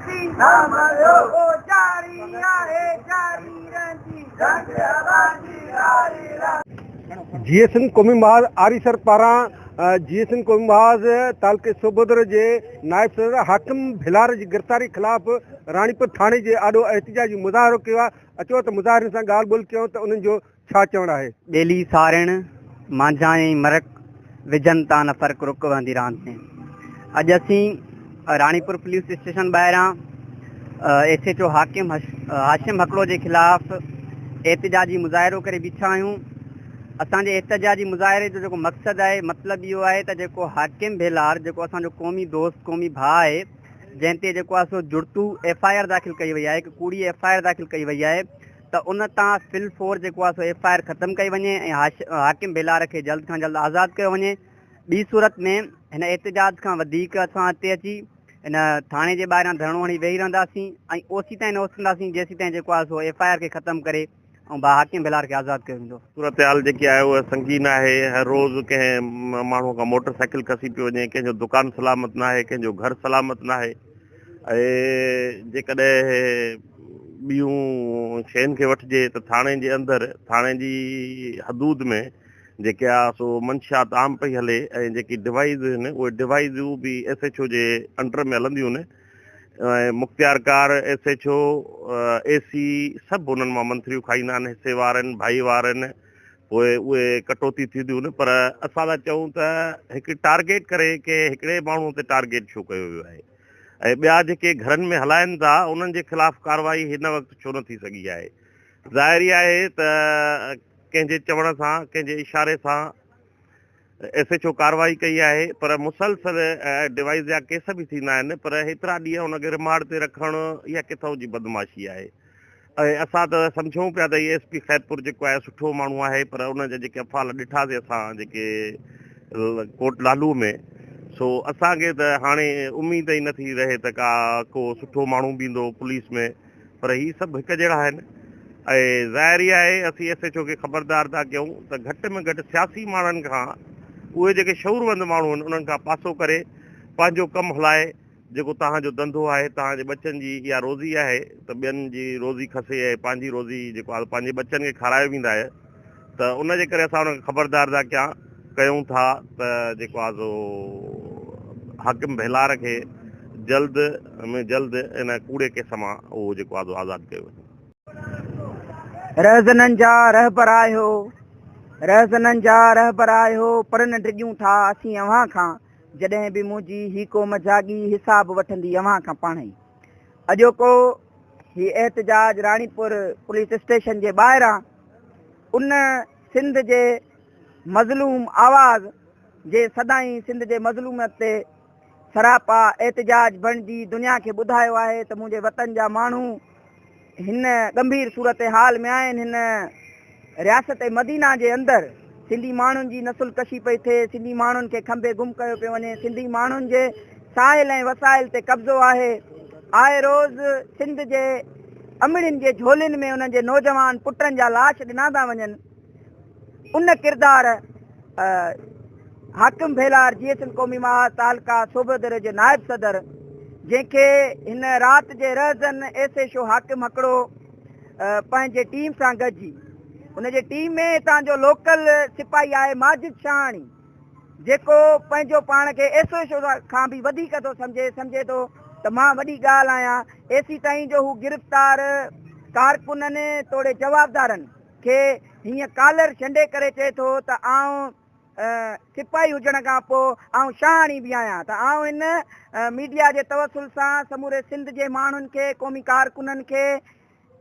سين نه مريو. او جاري آهي جاري رهندي جنگ اوهان جي جاري رهندي. جيئي سنڌ قومي محاذ آريسر پاران جيئي سنڌ قومي محاذ تعلقي صوبودر جي نائب صدر حاڪم ڀلار جي گرفتاري خلاف راڻيپور ٿاڻي جي آڏو احتجاجي مظاهرو ڪيو آهي اچو ته مظاهرين سان ڳالهه ٻولهه ڪيون ته انهن جو ڇا چوڻ آهي. ٻيلي سارڻ، مانجهائين مرڪ، وجهن تان نه فرق رڪ وهندي راند ۾. اڄ اسين راڻيپور پوليس اسٽيشن ٻاهران ايس ايڇ او حاڪم هاشم هڪڙو جي خلاف احتجاجي مظاهرو ڪري بيٺا آهيون. اسان جي احتجاجي مظاهري جو جيڪو مقصد آهي مطلب اهو آهي ته جيڪو حاڪم ڀيلار جيڪو اسان جو قومي دوست قومي ڀاء آهي جنهن تي جيڪو آهي سو جڙتو ايف I R داخل ڪئي وئي آهي هڪ ڪوڙي ايف I R داخل ڪئي وئي آهي ته ان تان في الفور جيڪو آهي سو ايف I R ختم ڪئي وڃي ۽ حاڪم ڀيلار کي جلد کان جلد آزاد ڪيو وڃي ٻي صورت ۾ هن احتجاج کان وڌيڪ اسان هتي اچي ان ٿاڻي جي ٻاهران ڌرڻو هڻي ويهي رهنداسين ۽ اوسيتائين نه اٿنداسين جيسيتائين جيڪو آهي سو ايف I R کي ختم ڪري ۽ ڀاء حاڪم ڀيلار کي آزاد ڪيو ويندو. صورتحال جيڪي آهي اها سنگين آهي، هر روز ڪنهن ماڻهو کان موٽر سائيڪل کسي پيو وڃي، ڪنهن جو دڪان سلامت ناهي، ڪنهن جو گهر سلامت ناهي ۽ جيڪڏهن ٻيون شين کي وٺجي ته ٿاڻي جي اندر ٿاڻي جي حدود ۾ جيڪي آهي سو منشيات عام پئي هلي ۽ جيڪي ڊوائيز آهن اهي ڊوائيزون به ايس ايڇ او جي انڊر ۾ هلنديون آهن. ۽ مختيارڪار، ايس ايڇ او، اي سي سڀ انهن مان منٿريون کائيندا آهن، حصي وار آهن، ڀائي وار آهن، پوء اهي ڪٽوتي ٿينديون آهن پر اسان ٿا چئون ته هڪ ٽارگيٽ ڪري ڪنهن هڪڙي ماڻهو تي ٽارگيٽ ڇو ڪيو ويو آهي ۽ ٻيا جيڪي گهرن ۾ هلائن ٿا انهن جي خلاف ڪارروائي هن وقت ڇو نه ٿي سگهي آهي ظاهر ئي آهي ته ڪنهن جي چوڻ سان ڪنهن جي اشاري سان ايس ايڇ او ڪارروائي ڪئي آهي پر مسلسل ڊوائيس جا ڪيس به ٿيندا آهن پر هيترا ڏينهن ان کي رمانڊ تي رکڻ اها ڪٿان جي بدمعاشي آهي ۽ اسان ته سمجهون پيا ته هي ايس پي خيرپور جيڪو آهي سٺو ماڻهو آهي پر ان جا جيڪي افعال ڏٺاسي اسان جيڪي ڪوٽ لالو ۾ سو اسان کي ته هاڻي اميد ئي نٿي رهي ته ڪا ڪو سٺو ماڻهو به ايندو پوليس ۾ پر هي سڀ هڪ جهڙا آهن ۽ ظاهر ئي آهي اسين ايس ايڇ او کي خبردار ٿا ڪيون ته گهٽ ۾ گهٽ سياسي ماڻهن کان اهي جيڪي شعوروند ماڻهو آهن انهن کان پاسو ڪري پنهنجو ڪم هلائي جيڪو توهان جو ڌنڌو آهي توهان جي ٻچن جي اها روزي آهي ته ٻين جي روزي کسي ۽ پنهنجي روزي جيڪو آهي پنهنجي ٻچن کي کارايو ويندا آهي ته ان جي ڪري اسان ان کي خبردار ٿا ڪيان ڪيون ٿا ته جيڪو آهي سو حاڪم ڀيلار کي جلد ۾ جلد ان ڪوڙي ڪيس مان اهو جيڪو آهي سو آزاد ڪيو وڃي. رهزنن جا رهبر آهيو، رهزنن جا رهبر آهيو، پر نه ڊڄون ٿا اسين اوهان کان، جڏهن به منهنجي هي قوم جاڳي، حساب وٺندي اوهان کان پاڻهئي. اڄوڪو هي احتجاج راڻيپور پوليس اسٽيشن جي ٻاهران ان سنڌ جي مظلوم آواز جي سدائين سنڌ جي مظلوميت تي سراپا احتجاج بڻجي دنيا کي ٻڌايو آهي ته منهنجي وطن جا ماڻهو هن ڳنڀير صورتحال ۾ آهن هن رياست مدينه جي اندر سنڌي ماڻهن جي نسل ڪشي پئي ٿئي سنڌي ماڻهن کي کنڀي گم ڪيو پيو وڃي سنڌي ماڻهن جي ساحل ۽ وسائل تي قبضو آهي آء روز سنڌ جي امڙين جي جهولين ۾ انهن جي نوجوان پٽن جا لاش ڏنا ٿا وڃن ان ڪردار حاڪم ڀيلار جي ايس اين قومي محاذ تعلقه صوبيدر جي نائب صدر جنهن کي هن رات جي رهزن ايس ايڇ او حاڪم هڪڙو پنهنجي ٽيم سان گڏجي ان جي ٽيم ۾ هتان جو لوڪل سپاهي آهي ماجد شاهاڻي جيڪو پنهنجو پاڻ کي ايس ايڇ او کان به وڌيڪ ٿو سمجهي، سمجهي ٿو ته مان وڏي ڳالهه آهيان، ايسيتائين جو هو گرفتار ڪارڪنن توڙي جوابدارن کي هيئن ڪالر ڇنڊي ڪري چئي ٿو ته آئون سپاهي هجڻ کان پوء آئون شاهاڻي به آهيان ته آئون هن ميڊيا جي توسل سان سموري سنڌ جي ماڻهن کي قومي ڪارڪنن کي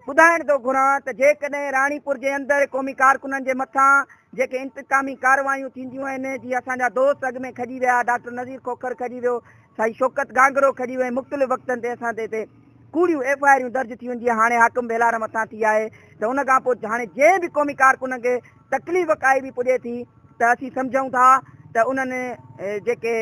ٻڌائڻ ٿو گهران ته جيڪڏهن راڻيپور جي اندر قومي ڪارڪنن جي مٿان جيڪي انتقامي ڪارروايون ٿينديون آهن جيئن اسان جا دوست اڳ ۾ کڄي ويا ڊاڪٽر نذير کوکر کڄي ويو سائين شوڪت گانگرو کڄي ويو ۽ مختلف وقتن تي اسان تي هتي ڪوڙيون ايف I آريون درج ٿيون جيئن هاڻي حاڪم ڀيلار مٿان ٿي آهي ته ان کان پوء هاڻي جنهن به قومي ڪارڪن کي تڪليف ڪائي به پڄي ٿي ته اسين سمجهون ٿا ته انهن جيڪي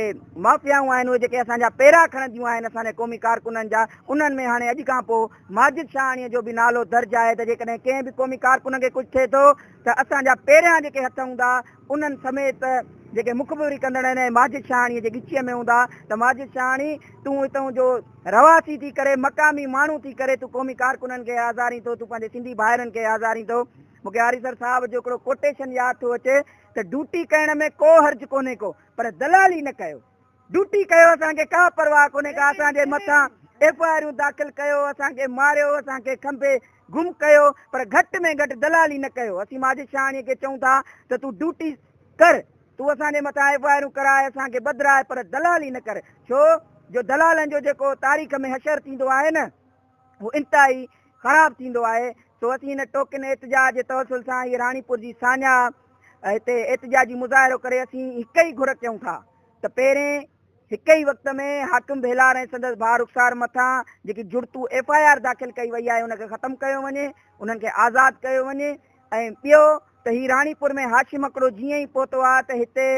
مافيائون آهن اهي جيڪي اسان جا پيرا کڻنديون آهن اسان جي قومي ڪارڪنن جا انهن ۾ هاڻي اڄ کان پوء ماجد شاهاڻيء جو به نالو درج آهي ته جيڪڏهن ڪنهن به قومي ڪارڪن کي ڪجهه ٿئي ٿو ته اسان جا پهريان جيڪي هٿ هوندا انهن سميت جيڪي مخبري ڪندڙ آهن ۽ ماجد شاهاڻيء جي ڳچيء ۾ هوندا ته ماجد شاهاڻي تون هتئون جو رهواسي ٿي ڪري مقامي ماڻهو ٿي ڪري تون قومي ڪارڪنن کي آزارين ٿو تون پنهنجي سنڌي ڀائرن کي آزارين ٿو. مون کي آريسر صاحب جو هڪڙو ڪوٽيشن ياد ٿو اچي ته ڊوٽي ڪرڻ ۾ ڪو حرج ڪونهي ڪو پر دلالي نه ڪيو. ڊوٽي ڪيو اسان کي ڪا پرواهه ڪونهي ڪا اسان جي مٿان ايف I آريون داخل ڪيو اسان کي ماريو اسان کي کنڀي گم ڪيو پر گهٽ ۾ گهٽ دلالي نه ڪيو. اسين ماجد شاهاڻي کي چئون ٿا ته تون ڊوٽي ڪر تون اسان جي مٿان ايف I آريون ڪراء اسان کي ٻڌراء پر دلالي نه ڪر ڇو جو دلالن جو جيڪو تاريخ ۾ حشر ٿيندو آهي نه هو انتهائي خراب ٿيندو آهي، سو اسين هن ٽوڪن احتجاج جي توسل سان هيء راڻيپور جي ساڃاهه هتي احتجاجي مظاهرو ڪري اسين هڪ ئي گهر ڪيون ٿا ته پهرين هڪ ئي وقت ۾ حاڪم ڀيلار ۽ سندس ڀاء رخسار مٿان جيڪي جڙتو ايف I R داخل ڪئي وئي آهي ان کي ختم ڪيو وڃي انهن کي آزاد ڪيو وڃي ۽ ٻيو ته هي راڻيپور ۾ هاشم هڪڙو جيئن ئي پهتو آهي ته هتي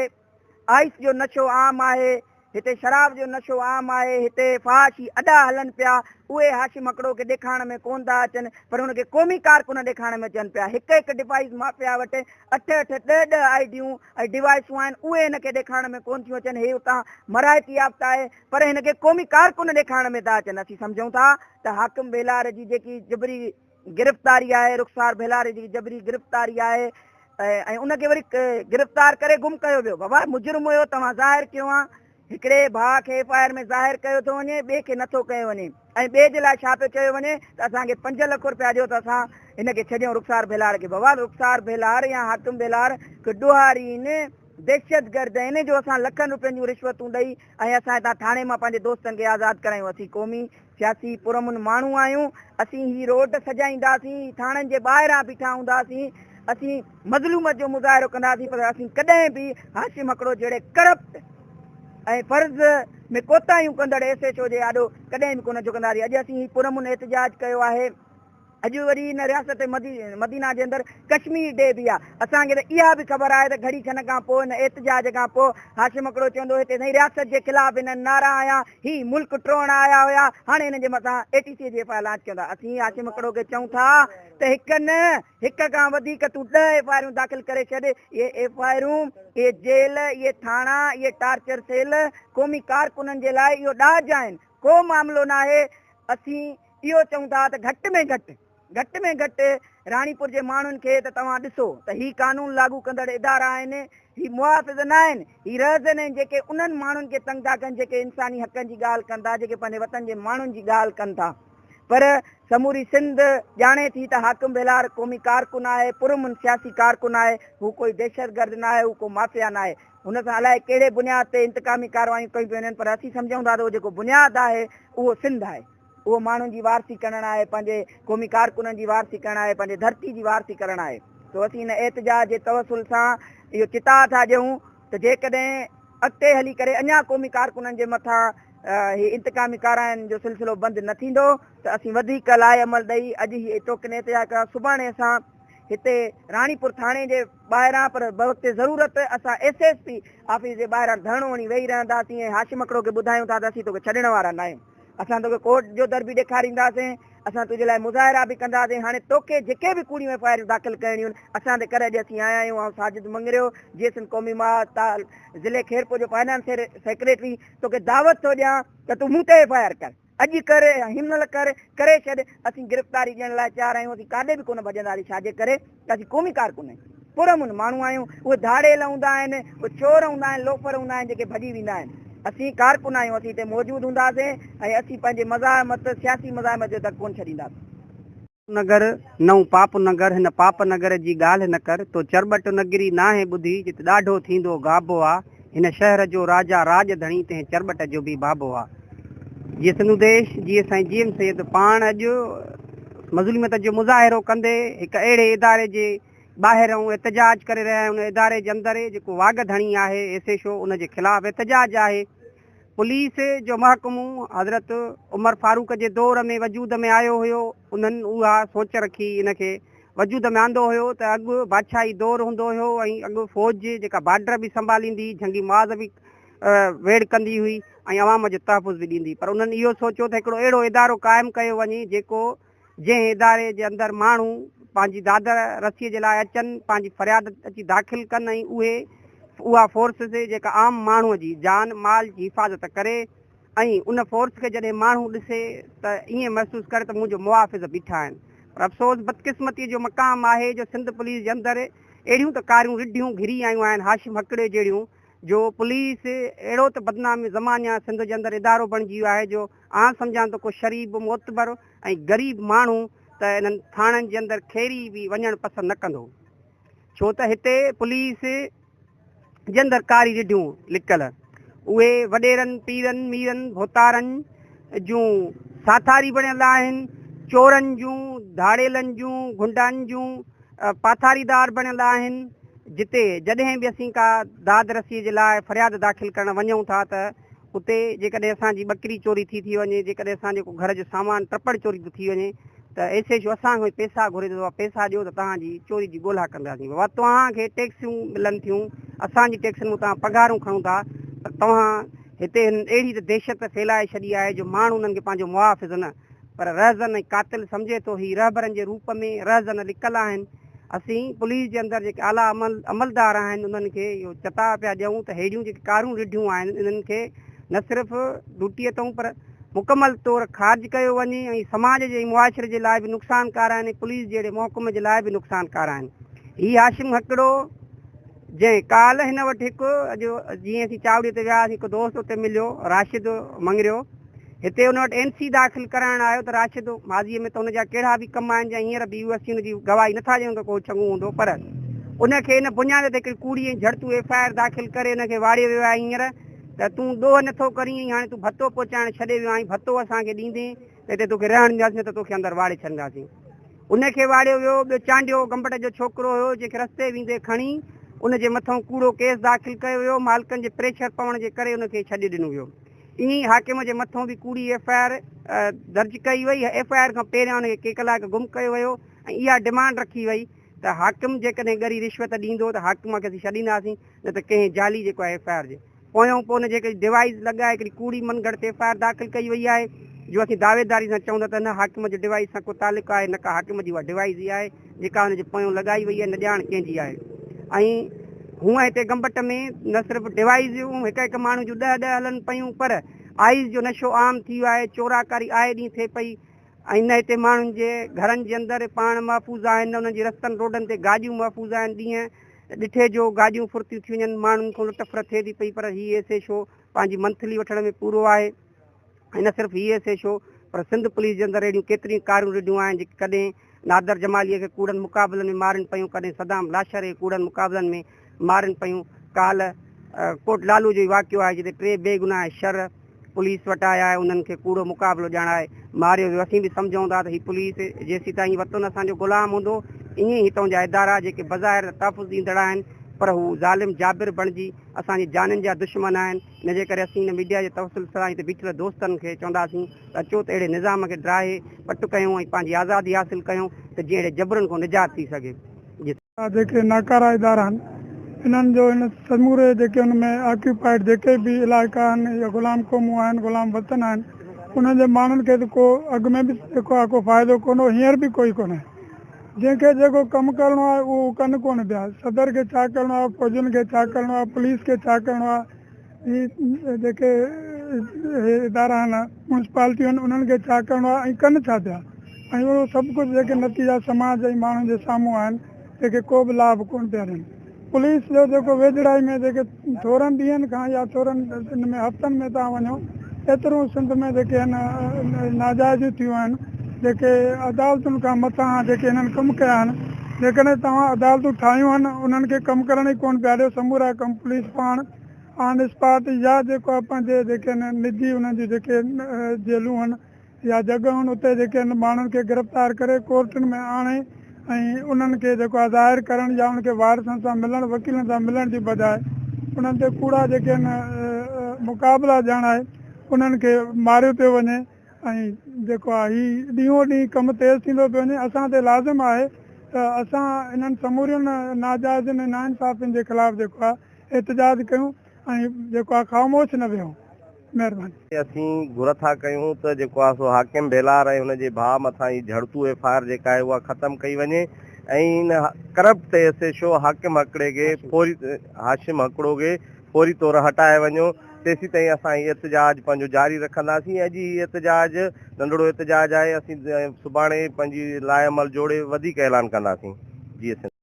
آئس جو نشو عام آهي، هتي شراب جو نشو عام آهي، هتي فحاشي اڏا هلن پيا، اهي هاشم هڪڙو کي ڏيکارڻ ۾ ڪونه ٿا اچن، پر هن کي قومي ڪارڪن ڏيکارڻ ۾ اچن پيا. هڪ هڪ ڊوائيس مافيا وٽ اٺ اٺ، ڏهه ڏهه آء ڊيون ۽ ڊوائيسون آهن، اهي هن کي ڏيکارڻ ۾ ڪونه ٿيون اچن، هي اتان مراعتي يافته آهي، پر هن کي قومي ڪارڪن ڏيکارڻ ۾ ٿا اچن. اسين سمجهون ٿا ته حاڪم ڀيلار جي جيڪي جبري گرفتاري آهي، رخسار ڀيلاري جي جبري گرفتاري آهي ۽ ان کي وري گرفتار ڪري گم ڪيو ويو. بابا مجرم هيو توهان ظاهر ڪيو ها، هڪڙي ڀاء کي ايف I R ۾ ظاهر ڪيو ٿو وڃي ٻئي کي نٿو ڪيو وڃي ۽ ٻئي جي لاء ڇا پيو چيو وڃي ته اسان کي 5 لک رپيا ڏيو ته اسان هن کي ڇڏيون رخسار ڀيلار کي. بابا رخسار ڀيلار يا حاڪم ڀيلار ڪو ڏوهاري آهن، دهشتگرد آهن جو اسان لکن رپين جون رشوتون ڏئي ۽ اسان هتان ٿاڻي مان پنهنجي دوستن کي آزاد ڪرايون. اسين قومي سياسي پرامن ماڻهو آهيون، اسين هي روڊ سجائينداسين، هي ٿاڻن جي ٻاهران بيٺا هونداسين، اسين مظلوميت جو مظاهرو ڪنداسين پر اسين ڪڏهن به هاشم هڪڙو جهڙي ڪرپٽ ۽ فرض ۾ ڪوتاهيون ڪندڙ ايس ايڇ او جي آڏو ڪڏهن به ڪونه جهڪنداسين. اڄ اسين هي پرامن احتجاج ڪيو آهي. اڄ وري هن رياست مدينه جي اندر ڪشمير ڊي به آ. اسان کي ته اها به خبر آهي ته گهڙي کن کان پوء هن احتجاج کان پوء هاشم هڪڙو چوندو هتي سائين رياست جي خلاف هنن نعرا هنيا، هي ملڪ ٽوڙڻ آيا هيا، هاڻي هنن جي مٿان اي ٽي سي جي ايف I R launch ڪيون ٿا. اسين هاشم هڪڙو کي چئون ٿا ته هڪ نه هڪ کان وڌيڪ تون 10 ايف I آرون داخل ڪري ڇڏ، اهي ايف I آرون، اهي جيل، اهي ٿاڻا، اهي ٽارچر سيل قومي ڪارڪنن جي لاء اهو ڏاج آهن، ڪو معاملو ناهي، اسين اهو چئون ٿا ته گهٽ ۾ گهٽ گهٽ ۾ گهٽ راڻيپور جي ماڻهن کي ته توهان ڏسو ته هي قانون لاڳو ڪندڙ ادارا آهن، هي محافظ نه آهن، هي رهزن آهن جيڪي انهن ماڻهن کي تنگ ٿا ڪن جيڪي انساني حقن جي ڳالهه ڪن ٿا، جيڪي پنهنجي وطن جي ماڻهن جي ڳالهه ڪن ٿا. پر سموري سنڌ ڄاڻي ٿي ته حاڪم ڀيلار قومي ڪارڪن آهي، پرامن سياسي ڪارڪن آهي، هو ڪوئي دهشتگرد ناهي، هو ڪو مافيا ناهي. هن سان الائي ڪهڙي بنياد تي انتقامي ڪارروايون ڪيون پيون وڃن پر اسين سمجهون ٿا ته اهو جيڪو بنياد آهي اهو سنڌ آهي، اهو ماڻهن جي وارثي ڪرڻ آهي، پنهنجي قومي ڪارڪنن جي وارثي ڪرڻ آهي، پنهنجي ڌرتي جي وارثي ڪرڻ آهي. سو اسين هن احتجاج جي توسل سان اهو چتاء ٿا ڏيون ته جيڪڏهن اڳتي هلي ڪري اڃا قومي ڪارڪنن جي مٿان هي انتقامي ڪاررواين جو سلسلو بند نه ٿيندو ته اسين وڌيڪ لاء عمل ڏئي اڄ هي ٽوڪن احتجاج ڪيو آهي، سڀاڻي اسان هتي راڻيپور ٿاڻي جي ٻاهران پر بوقت ضرورت اسان ايس ايس پي آفيس جي ٻاهران ڌرڻو هڻي ويهي رهنداسين ۽ هاشم هڪڙو کي ٻڌايون ٿا ته اسين توکي ڇڏڻ وارا ناهيون، اسان توکي ڪورٽ جو در به ڏيکارينداسين، اسان تنهنجي لاء مظاهرا به ڪنداسين، هاڻي توکي جيڪي به ڪوڙيون ايف I آرون داخل ڪرڻيون آهن اسان تي ڪر، اڄ اسين آيا آهيون، آئون ساجد مڱريو جي ايس اين قومي محاذ ضلعي خيرپور جو فائنانس سيڪريٽري توکي دعوت ٿو ڏيان ته تون مون تي ايف I R ڪر. اڄ ڪر يا هن مهل ڪر، ڪري ڇڏ، اسين گرفتاري ڏيڻ لاء تيار آهيون، اسين ڪاڏي به ڪونه ڀڄنداسين، ڇا جي ڪري ته اسين قومي ڪارڪن ۽ پرامن ماڻهو آهيون، اهي ڌاڙيل هوندا آهن، اهي چور هوندا آهن، لوفر هوندا آهن جيڪي ڀڄي ويندا آهن، اسين ڪارڪن آهيون، اسين هتي موجود هونداسين ۽ اسين پنهنجي مزاحمت، سياسي مزاحمت جو دڳ ڪونه ڇڏينداسين. نگر، نئون پاپ نگر، هن پاپ نگر جي ڳالهه نه ڪر، تو چرٻٽ نگري ناهي ٻڌي، جت ڏاڍو ٿيندو گابو آ، هن شهر جو راجا راڄ ڌڻي، تنهن چرٻٽ جو به بابو آ. جيئي سنڌو ديش، جيئي سائين جي ايم سيد پاڻ اڄ مظلوميت جو مظاهرو ڪندي هڪ اهڙي اداري جي ٻاهرئون احتجاج ڪري رهيا آهن، ان اداري جي اندر جيڪو واڳ ڌڻي آهي ايس ايڇ او ان جي خلاف احتجاج آهي. پوليس جو محڪمو حضرت عمر فاروق جي دور ۾ وجود ۾ آيو هيو، انهن اها سوچ رکي ان کي وجود ۾ آندو هيو ته اڳ بادشاهي دور هوندو هيو ۽ اڳ فوج جيڪا بارڊر به سنڀاليندي هئي، جنگي محاذ به ويڙهه ڪندي هئي ۽ عوام جو تحفظ به ڏيندي هئي پر انهن اهو سوچيو ته هڪڙو اهڙو ادارو قائم ڪيو وڃي جيڪو جنهن اداري جي اندر ماڻهو پنهنجي داد رسي جي لاء اچن، پنهنجي فرياد اچي داخل ڪن ۽ اهي اها فورسز جيڪا عام ماڻهو جي جان مال جي حفاظت ڪري ۽ ان فورس کي جڏهن ماڻهو ڏسي ته ائين محسوس ڪري ته منهنجو محافظ بيٺا آهن پر افسوس بدقسمتي جو مقام آهي جو سنڌ پوليس جي اندر اهڙيون ته ڪاريون رڍيون گهري آيون آهن هاشم هڪڙي جهڙيون جو پوليس اهڙو ته بدنام زمانيان سنڌ جي اندر ادارو بڻجي ويو آهي جو آن سمجهان ته ڪو شريف معتبر ۽ غريب ماڻهو ته انهن ٿاڻن جي اندر کيري به وڃڻ پسند نه ڪندو ڇو ته هتي پوليس جي اندر ڪاري رڍيون لڪل اهي وڏيرن، پيرن، ميرن، ڀوتارن جون ساٿاري بڻيل آهن، چورن جون، ڌاڙيلن جون، گهنڊائن جون پاٿاريدار بڻيل آهن، جتي جڏهن به اسين ڪا داد رسي جي لاء فرياد داخل ڪرڻ وڃون ٿا ته اتي جيڪڏهن اسان جي ٻڪري چوري ٿي ٿي وڃي، جيڪڏهن اسان جي ڪو گهر جو سامان ٽپڙ چوري ٿو ٿي وڃي ته ايس ايڇ او اسان کان ئي پئسا گهري ٿو ته بابا پئسا ڏيو ته توهان جي چوري جي ڳولا ڪنداسين. بابا توهان کي ٽيڪسيون ملن ٿيون، اسان جي ٽيڪسن مون توهان پگهارون کڻو ٿا پر توهان هتي هنن اهڙي ته دهشت ڦهلائي ڇڏي آهي جو ماڻهو انهن کي پنهنجو محافظ نه پر رهزن ۽ قاتل سمجهي ٿو. هي رهبرن جي روپ ۾ رهزن لڪل آهن. اسين پوليس جي اندر جيڪي اعليٰ عملدار آهن انهن کي اهو چتاء پيا ڏيون ته ههڙيون جيڪي ڪاريون رڍيون آهن انهن کي نه صرف ڊيوٽيء تئون پر مڪمل طور خارج ڪيو وڃي ۽ سماج جي ۽ معاشري جي لاء به نقصانڪار آهن ۽ پوليس جهڙي محڪمي جي لاء به نقصانڪار آهن. هي هاشم هڪڙو جنهن ڪالهه هن وٽ هڪ اڄ جيئن اسين چاوڙي تي وياسين هڪ دوست اتي مليو راشد مڱريو هتي ان وٽ اين سي داخل ڪرائڻ آيو ته راشد ماضيء ۾ ته ان جا ڪهڙا به ڪم آهن جا هينئر به اهو اسين ان جي گواهي نٿا ڏيون ته ڪو چڱو هوندو پر ان کي ان بنياد تي هڪڙي ڪوڙي ۽ جهڙتو ايف I R داخل ڪري ان کي واڙيو ويو آهي هينئر ته تون ڏوهه نٿو ڪرين ۽ هاڻي تون ڀتو پهچائڻ ڇڏي ويو آهين ڀتو اسان کي ڏيندين ته هتي توکي رهڻ ڏينداسين نه ته توکي اندر واڙي ڇڏنداسين. ان کي واڙيو ويو. ٻيو چانڊيو گمبٽ جو ڇوڪرو هيو جنهن کي رستي ويندي کڻي ان جي مٿئون ڪوڙو ڪيس داخل ڪيو ويو. مالڪن جي پريشر پوڻ جي ڪري ان کي ڇڏي ڏنو ويو. ائين ئي حاڪم جي مٿئون به ڪوڙي ايف I R درج ڪئي وئي. ايف I R کان پهريان ان کي ڪي ڪلاڪ گم ڪيو ويو ۽ اها ڊمانڊ رکي وئي ته حاڪم جيڪڏهن ڳري رشوت ڏيندو ته حاڪم کي اسين ڇڏينداسين نه ته ڪنهن جعلي جيڪو آهي ايف I R جي پويان پوء ان جي هڪڙي ڊوائيس لڳائي هڪڙي ڪوڙي من گهڙت ايف I R داخل ڪئي وئي آهي جو اسين دعويداري سان چئون ٿا ته نه حاڪم جو ڊوائيس سان ڪو تعلق آهي نه ڪا حاڪم جي اها ڊوائيس ئي آهي جيڪا ان جي پويان لڳائي وئي آهي نه ڄاڻ ڪنهن جي آهي ۽ هونء هتي گمبٽ ۾ نه صرف ڊوائيسون هڪ هڪ ماڻهو جون ڏهه ڏهه هلن پيون پر آئيس جو نشو عام ٿي ويو آهي چوراڪاري آئي ڏينهن ٿئي پئي ۽ نه هتي ماڻهن جي گهرن جي اندر پاڻ محفوظ آهن نه انهن جي رستن روڊن تي گاڏيون محفوظ آهن ڏينهن ڏٺي جو گاڏيون ڦرتيون ٿي وڃن ماڻهن کان لٽ ڦر ٿئي ٿي پئي پر هي ايس ايڇ او پنهنجي منٿلي وٺڻ ۾ پورو آهي ۽ نه صرف هي ايس ايڇ او پر سنڌ پوليس جي اندر اهڙيون ڪيتريون ڪاريون رڍيون آهن جيڪي ڪڏهن نادر جمالي کي ڪوڙن مقابلن ۾ مارين پيون ڪڏهن صدام لاشاري کي ڪوڙن مقابلن ۾ مارين پيون ڪالهه ڪوٽ لالو جو ئي واقعو آهي جتي ٽي بيگناهه شھر پوليس وٽ آيا ۽ انهن کي ڪوڙو مقابلو ڄاڻائي ماريو ويو. اسين به سمجهون ٿا ته هي پوليس جيسيتائين وطن اسان جو غلام هوندو ائين ئي هتئون جا ادارا جيڪي بظاهر ته تحفظ ڏيندڙ آهن پر هو ظالم جابر بڻجي اسان جي جانين جا دشمن آهن ان جي ڪري اسين هن ميڊيا جي توسل سان هتي بيٺل دوستن کي چونداسين ته اچو ته اهڙي نظام کي ڊاهي پٽ ڪيون ۽ پنهنجي آزادي حاصل ڪيون ته جيئن اهڙي جبرن کان نجات ٿي سگهي. جي. جيڪي ناڪارا ادارا آهن انهن جو ان سموري جيڪي ان ۾ آڪيوپائيڊ جيڪي به علائقا آهن يا غلام قومون آهن غلام وطن آهن انهن جي ماڻهن کي ته ڪو اڳ ۾ به جيڪو آهي ڪو فائدو ڪونه هو هينئر به ڪوئي ڪونهي جنهن کي جيڪو ڪم ڪرڻو آهي اهو ڪن ڪونه پيا صدر کي ڇا ڪرڻو آهي فوجين کي ڇا ڪرڻو آهي پوليس کي ڇا ڪرڻو آهي هي جيڪي هي ادارا آهن ميونسپالٽيون آهن انهن کي ڇا ڪرڻو آهي ۽ ڪن ڇا پيا ۽ اهو سڀ ڪجهه جيڪي نتيجا سماج ۽ ماڻهن جي سامهون آهن جيڪي ڪو به لاڀ ڪونه پيا ڏين پوليس جو جيڪو ويجهڙائي ۾ جيڪي ٿورن ڏينهن کان يا ٿورن ان ۾ هفتن ۾ تان وڃو ايترون سنڌ ۾ جيڪي آهن ناجائزيون ٿيون آهن جيڪي عدالتن کان مٿان جيڪي هنن ڪم ڪيا آهن جيڪڏهن توهان عدالتون ٺاهيون آهن انهن کي ڪم ڪرڻ ئي ڪونه پيا ڏيو سمورا ڪم پوليس پاڻ آن اسپاٽ يا جيڪو آهي پنهنجي جيڪي آهن نجي انهن جون جيڪي جيلون آهن يا جڳهيون آهن اتي جيڪي آهن ماڻهن کي گرفتار ڪري ڪورٽن ۾ آڻي ۽ انهن کي جيڪو آهي ظاهر ڪرڻ يا انهن کي وارثن سان ملڻ وڪيلن سان ملڻ جي بجاء انهن تي ڪوڙا جيڪي آهن مقابلا ڄاڻائي انهن کي ماريو پيو وڃي ۽ جيڪو آهي هي ڏينهون ڏينهن ڪم تيز ٿيندو پيو وڃي اسان تي لازم آهي ته اسان انهن سمورين ناجائزين ۽ ناانصافين جي خلاف جيڪو آهي احتجاج ڪيون ۽ جيڪو آهي خاموش نه ويهون. مهرباني. اسين گهر ٿا ڪيون ته جيڪو آهي سو حاڪم ڀيلار ۽ هن جي ڀاء مٿان هي جهڙتو ايف I R جيڪا آهي اها ختم ڪئي وڃي ۽ هن ڪرپٽ ايس ايڇ او حاڪم هڪڙي کي فوري هاشم هڪڙو کي فوري طور هٽائي وڃو تيسين تائين اسان هي احتجاج پنهنجو جاري رکنداسين اڄ هي احتجاج ننڍڙو احتجاج آهي اسين سڀاڻي پنهنجي لاء عمل جوڙي وڌيڪ اعلان ڪنداسين جي سنڌ.